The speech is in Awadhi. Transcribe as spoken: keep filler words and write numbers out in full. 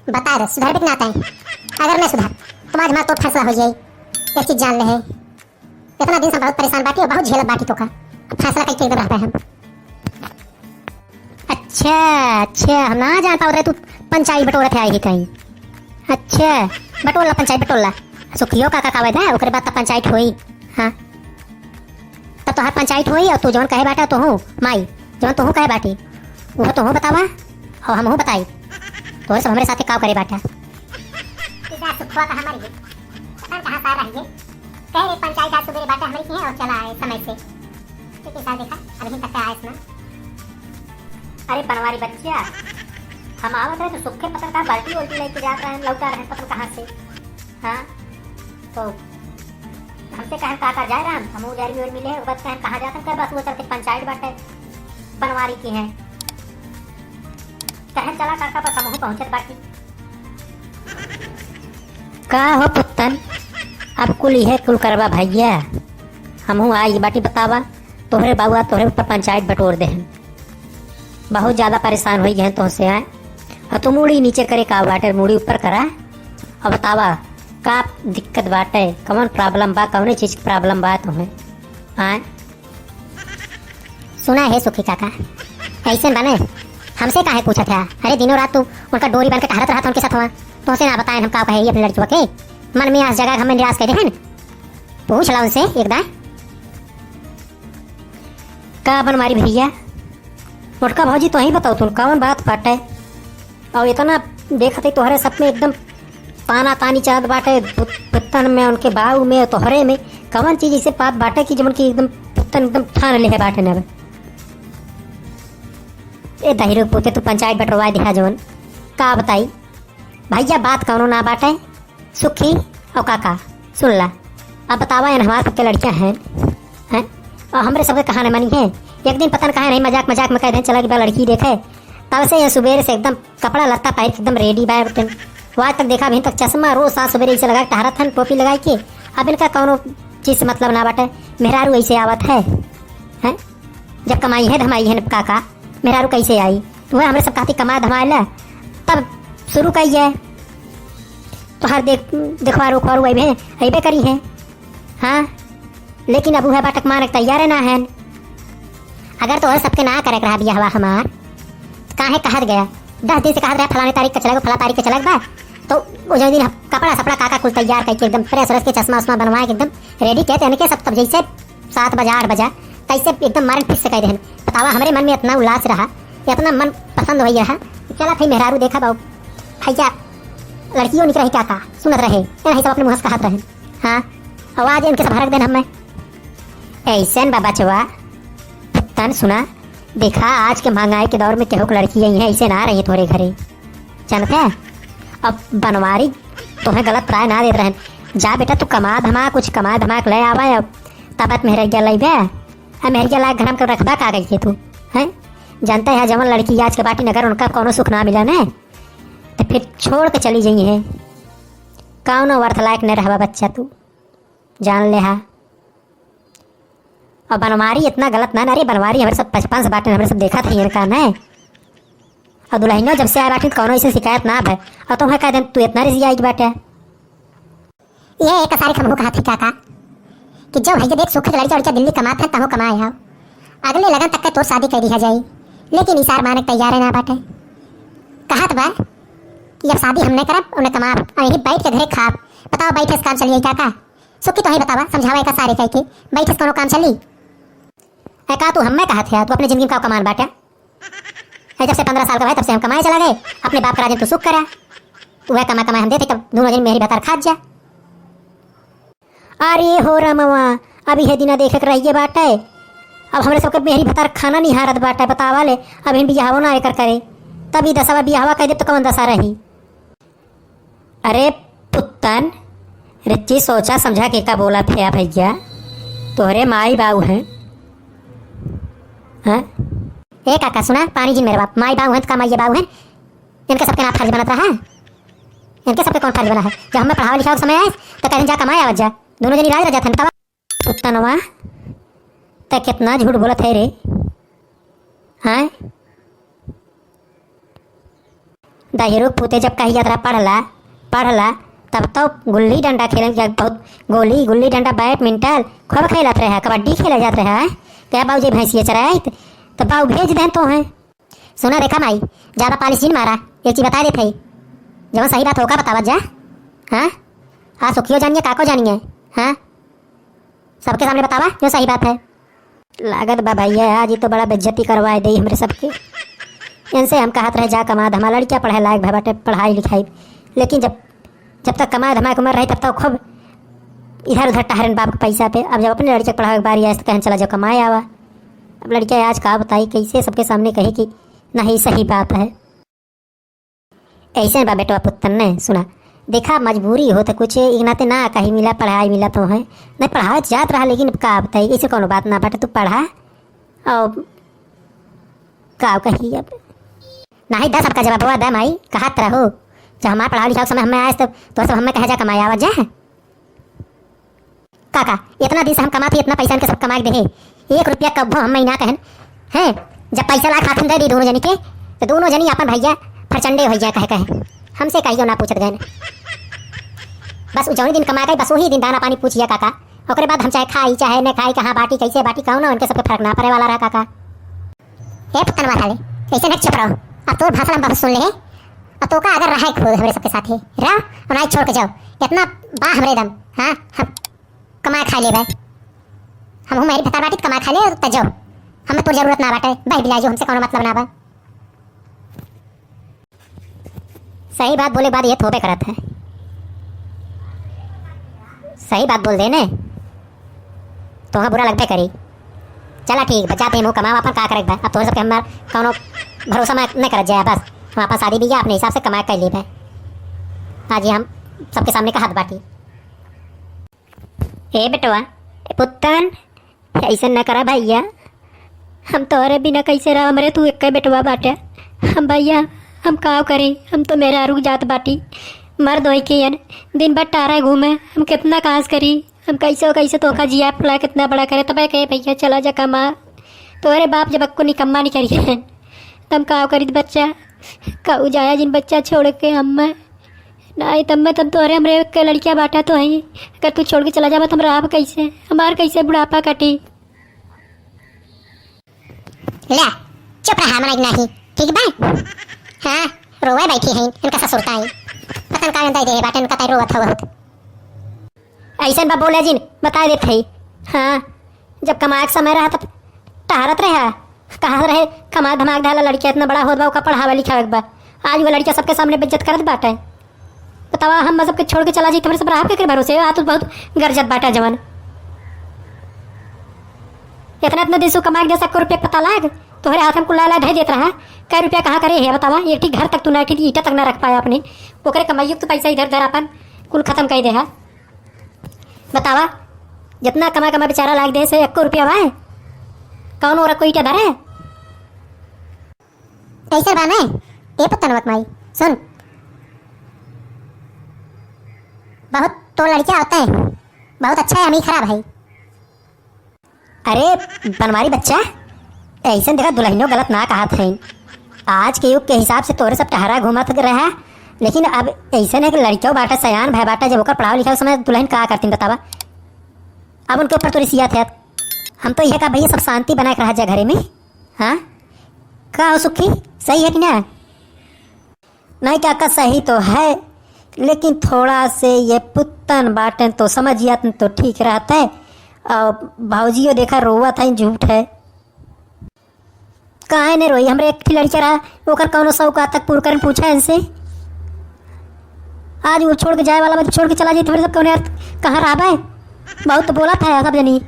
बता दे, सुधरबे कि ना तैं? अगर नहीं सुधर, तो आज हमार तो फैसला हो जाई। एक चीज जान ले है, इतना दिन से बहुत परेशान बाटी और बहुत झेलत बाटी तोका। अब फैसला कइके एकदम रहबे हम। अच्छा, अच्छा, हम ना जान पावत रहे तू पंचायत बटोरत है आई ही कहीं। अच्छा, बटोला पंचायत बटोला। सुखियो काका का आवे दे, ओकरे बाद तब पंचायत होई। हाँ। तब तोहार पंचायत होई और तू जवन कहे बाटा तोहू, माई, जवन तोहू कहे बाटी, उहो तोहू बतावा और हमहू बताई। तोहरे सब हमरे साथे का करे बाटा। इधर सुखवा का हमारी है। पता न कहाँ से आ रही है। कह रहे पंचायत आज सुबेरे बाटा हमारी की है और चला आए समय से। लेकिन साल देखा, अभी तक का आए ना। अरे बनवारी बच्चिया, हम आवत रहे तो सुखे पता का बाल्टी उल्टी लेके जात रहे, लौटा रहे पता कहाँ से। हाँ, तो हमसे कहन काका जाए राम, हमहू जाए और मिले, ओकर कहन कहाँ जात कर, बस वो चलते पंचायत बाटे बनवारी की है। कहन चला काका, बस हमहू पहुँचत बाटी। का हो पुत्तन, अब कुल इहे कुल करबा भैया, हमहू आई बाटी बतावा, तोहरे बाबुआ तोहरे ऊपर पंचायत बटोर देहन। बहुत ज्यादा परेशान होइ गए तोहसे, आए। और तू मूड़ी नीचे करे का बाटे, मूड़ी ऊपर करा। और बतावा, का दिक्कत बाटे, कौन problem बा, कौने चीज के problem बा तुम्हें, आए? सुना है सुखी काका, ऐसे बने हमसे काहे पूछत है? अरे दिनों रात तू उनका डोरी बन के टहरत रहत उनके साथ हुआ, तोहसे ना बताए हम का कहे अपने लड़कियों के मन में आज जगह हमें निराश कर दे हैं। पूछ ला उनसे एक दाए। का बनवारी भैया, मोटका भौजी, तोही बताओ, तुम कौन बात बाटे? और इतना देखत है तोहरे सब में एकदम ताना तानी चलत बाटे, पुत-, पुत्तन में, उनके बाऊ में, तोहरे में, कवन चीज इसे पाप बाटे कि जवन की एकदम पुत्तन एकदम ठान ले है बाटे न? ए दहिरो पोते, तू पंचायत बटरवाए दिहा जवन, का बताई भैया, बात कौनो ना बाटे। सुखी और काका, सुन ला, अब बतावा, एन हमार सबके लड़कियां हैं, हैं? और हमरे सबके कहा न मानी है। एक दिन पता न कहा नहीं, मजाक मजाक में कह दें चला कि बा लड़की देखे, तब से ये सुबेरे से एकदम कपड़ा लत्ता पहिर के एकदम ready बा। वो आज तक देखा, अभी तक चश्मा रोज साँझ सुबेरे इसे लगा के टहरत हन, टोपी लगाई के। अब इनका कौनो चीज से मतलब ना बाटे, मेहरारू ऐसे आवत है, हैं? जब कमाई है धमाई है न काका, मेहरारू कैसे आई? तो वह हमरे सब कहती कमा धमाए ला, तब शुरू कइए। तोहार देख, देखवार उखवार अइबे, अइबे करी है। हाँ, लेकिन अब वह बाटक मानक तैयार ना है। अगर तोहरे सबके ना करे के रहा बियाहवा हमार, तो काहे कहत गया? दस दिन से कहत रहा फलाने तारीख का चलेगा, फला तारीख का चलेगा बा, तो वो जो दिन हम कपड़ा सपड़ा काका कुल तैयार करके एकदम fresh व्रेश के चश्मा उश्मा बनवा के एकदम ready के, तो इनके सब तब जैसे सात बजा, आठ बजा, कैसे एकदम मारन फिर से कह देहन। बतावा, हमरे मन में इतना उल्लास रहा, इतना मन पसंद होई रहा। चला भाई मेहरारू देखा बाबू, भैया लड़कियों निक रही काका, सुनत रहे, ए नहीं सब अपने मुँह से कहत रहे। हाँ, आवाज इनके सब हरक देन हमें। ऐसे न बा बचवा, तन सुना, देखा आज के महंगाई के दौर में केहू के लड़की आई है, ऐसे ना रही तोहरे घरे, जानते हैं? अब बनवारी तोहे गलत राय ना देत रहन। जा बेटा, तू कमा धमा, कुछ कमा धमा के ले आवा, अब तबत मेहरैया लइबे। आ मेहरैया लायक घर में रखबा का गई के तू, हैं? जानते हैं, जवन लड़की आज के बाटी न अगर उनका कौनो सुख ना मिला ने, तो फिर छोड़ के चली जाई है। कौनो अर्थ लायक न रहबा बच्चा तू, जान ले हा। और बनवारी इतना गलत ना, अरे बनवारी हमरे सब बचपन से बाटे, हमरे सब देखत है इनका न। और दुल्हनिया जब से आए बाटी, कौनो ऐसे शिकायत ना भय। और तुम्हें कह देन, तू इतना रिझियाई बाटे। ये एक सारी हमहू कहत ही काका कि जो भैया देख, सुख के लड़का उड़का दिल्ली कमात है, तहु कमाए आओ, अगले लगन तक के तोर शादी कर दिया जाई, लेकिन ई सार माने के तैयार है ना बाटे। कहत बा कि अब शादी हम नहीं करब, उन्हें कमाब, और यही बैठ के घरे खाब। बताओ, बैठे से काम चलिए काका? सुखी तो ही बतावा, समझावा एक सारे कह के, बैठे से कोनो काम चली? ए का तू हमें कहत है, तू अपने जिंदगी में का कमान बाटे? ए, जब से पन्द्रह साल का भाई, तब से हम कमाए चला गए। अपने बाप का राजन तू सुख करा, वह कमा कमाए हम देते, तब दोनों जन मेहरी भतार खात जा। अरे हो रमवा, अब यह दिना देखे के रहिए बाटे। अब हमरे सबके मेहरी भतार खाना निहारत बाटे, बतावा ले, अब इन बियाहवो ना एकर करे। तब ई दसावा बियाहवा कह दे तो कौन दशा रही? अरे पुत्तन, रिच्ची सोचा समझा के का बोला थे भैया, तोहरे माई बाऊ हैं, हैं? ए काका सुना, पानी जी मेरे बाप, माई बाऊ हैं तो का माई बाऊ हैं? इनके सबके ना फर्ज बनत रहा है? इनके सबके कौन फर्ज बना है? जब हमें पढ़ावे लिखावे के समय आए तो कह दें जा कमाए आवत जा, दोनों जनी राज राजा थन तब। पुत्तनवा, ते कितना झूठ बोलत है रे, हैं? दहिरुक पूते जब कही जात रहा, "पढ़ ला, पढ़ ला," तब तो गुल्ली डंडा खेले, या बहुत गोली, गुल्ली डंडा, बैडमिंटन खूब खेलत रहे, कबड्डी खेले जात रहे। क्या बाबूजी भैंसिया चराइत, तो बाबू भेज दें तो हैं। सुना देखा माई, ज्यादा पालिश जिन मारा, एक चीज बता देत है, जवन सही बात होका बतावत जा। हाँ, हाँ, सुखियो जानिए, काको जानिए। हाँ, सबके सामने बतावा जो सही बात है। लागत बा भैया, आज ही तो बड़ा बेइज्जती करवाए दे हमरे सबके। इनसे हम कहत रहे जा कमा धमा, लड़किया पढ़े लायक भा बाटे, पढ़ाई लिखाई, लेकिन जब, जब तक कमाए धमाए के उम्र रही तब तक खूब इधर उधर टहरन बाप के पैसा पे। अब जब अपने लड़किया के पढ़ावे के बारी आए तो कहन चला जाओ कमाए आवा। अब लड़किया आज का बताई, कैसे सबके सामने कही कि नहीं सही बात है। ऐसे बा बेटवा पुत्तन ने सुना, देखा मजबूरी हो तो कुछ एक नाते ना कहीं मिला, पढ़ाई मिला तो है, नहीं पढ़ावे तो जात रहा, लेकिन अब का बताई, ऐसे कौनो बात ना बाटे, तू पढ़ा। और का कही अब, नहीं दस सबका जवाबवा दे माई, कहत रहो, जब हमार पढ़ाई लिखाई के समय हमें आए तब तो सब हमें कहे जा कमाए आवा जा। काका, इतना दिन से हम कमात ही, इतना पैसा इनके सब कमाए के देहे, एक रुपया कब्बो हम ही ना कहन। हैं, जब पैसा ला खातिन दे दी दोनों जनी के, तो दोनों जनी अपन भैया फरचंडे हो जाए कहे कहे। हमसे कहियो ना पूछत गए। बस उ जौनी दिन कमा गए, बस वही दिन दाना पानी पूछिए काका। ओकरे बाद हम चाहे खाई, चाहे न खाई, कहाँ बाटी, कैसे बाटी, कौनो उनके सबके फर्क ना पड़े वाला रहा काका। ए पुतनवा साले, ऐसे नहीं चुप रहो। अब तोर भाषण हम बहुत सुन ले हैं। अब तो का अगर रहे खुद हमरे सबके साथे रह और नहीं छोड़ के जाओ। इतना बा हमरे दम, हाँ, हम कमाए खा लेबे। हम हूँ मेरी भतार बाटी त कमाए खा ले त जाओ। हमें तोर जरूरत ना बाटे, बह बिलाजो, हमसे कौनो मतलब ना बा। सही बात बोले के बाद ये थोपे करत है। सही बात बोल दे ने, तो हाँ बुरा लगबे करी। चला ठीक बा, जाते हैं मुँह कमाओ अपन, का करे बा। अब तोहरे सबके हमार कौनो भरोसा में नहीं करत जाए, बस हम अपन शादी बियाह अपने हिसाब से कमाए कर लेबे। आज ये हम सबके सामने कहत बाटी। ए बेटवा, ए पुत्तन, ऐसे न करा भैया, हम तोहरे बिना कैसे रह, हमरे तू एक बेटवा बाटे। हम भैया, हम का करी, हम तो मेहरारू जात बाटी, मर्द होई के यन, दिन भर टारा घूमे, हम कितना काज करी, हम कैसे कैसे तोका जिया पला कितना बड़ा करे, तबे कहे भैया चला जा कमा। तोहरे बाप जब अक्को निकम्मा नहीं करी है, त हम का करी बच्चा, कहू जाया जिन बच्चा छोड़ के हम। नहीं तब मैं तब तोहरे हमरे के लड़किया बाटा तो है, अगर तू छोड़ के चला जाबा तो हम रहब कैसे, हमार कैसे बुढ़ापा कटी। ले, चुप रहा, मनाई नाही, ठीक बा? हाँ, रोवे बैठी हैं, इनका ससुर ताई। पता न का दे दे बाटे, इनका ताई रोवत हो बहुत। ऐसन बा बोले जिन, बता देत है। हाँ, जब कमाए के समय रहा तब टहरत रहे, कहा रहे, कमा धमाक धाला लड़किया इतना बड़ा होत बा, ओका पढ़ावे लिखावे के बा। आज वो लड़किया सबके सामने बेइज्जत करत बाटे। बतावा, हम सबके छोड़ के चला जाई, तोहरे सब रहा केकरे भरोसे? आ तू बहुत गरजत बाटा जवन। इतना, इतना दिन से कमा के दस लाख रुपया पता लाग, तोहरे हाथ में कुल ला ला धे देत रहा। कै रुपया कहाँ करे है बतावा? एक ठी घर तक तू ना, एक ठी ईंटा तक ना रख पाया अपने। ओकरे कमाइयो के तू पैसा इधर उधर अपन कुल खत्म कर दे है। बतावा, जितना कमा कमा बेचारा लाग दे से एको रुपया बा? कौन ओरा कोई ईंटा धरे? कैसे बा ने? ए पुतनवक माई, सुन, बहुत तो लड़कियां होते हैं, बहुत अच्छा है, हम ही खराब है। अरे बनवारी बच्चा, ऐसन देखा दुल्हनियों गलत ना कहत हैं। आज के युग के हिसाब से तोरे सब टहरा घूमत रहा, लेकिन अब ऐसन है कि लड़कियों बाटा सयान भय बाटा, जब ओकर पढ़ाव लिखाव समय दुल्हन का करतीन बतावा? अब उनके ऊपर तो रिसिया थे। हम तो यह कहा भैया सब शांति बनाए के रहा जाए घरे में। हाँ, का हो सुखी, सही है कि ना? नहीं काका, सही तो है, लेकिन थोड़ा से ये पुत्तन बाटन तो समझिया तो ठीक रहते। और भौजियो देखा रोवत है, झूठ है। काहे ने रोई? हमरे एक ठी लड़का रहा, ओकर कौनो शौक आज तक पूरा करन पूछा इनसे। आज वो छोड़ के जाए वाला बा, छोड़ के चला जाई तो फिर सब कौन यार कहाँ रहबे? बहुत तो बोला था सब जनी।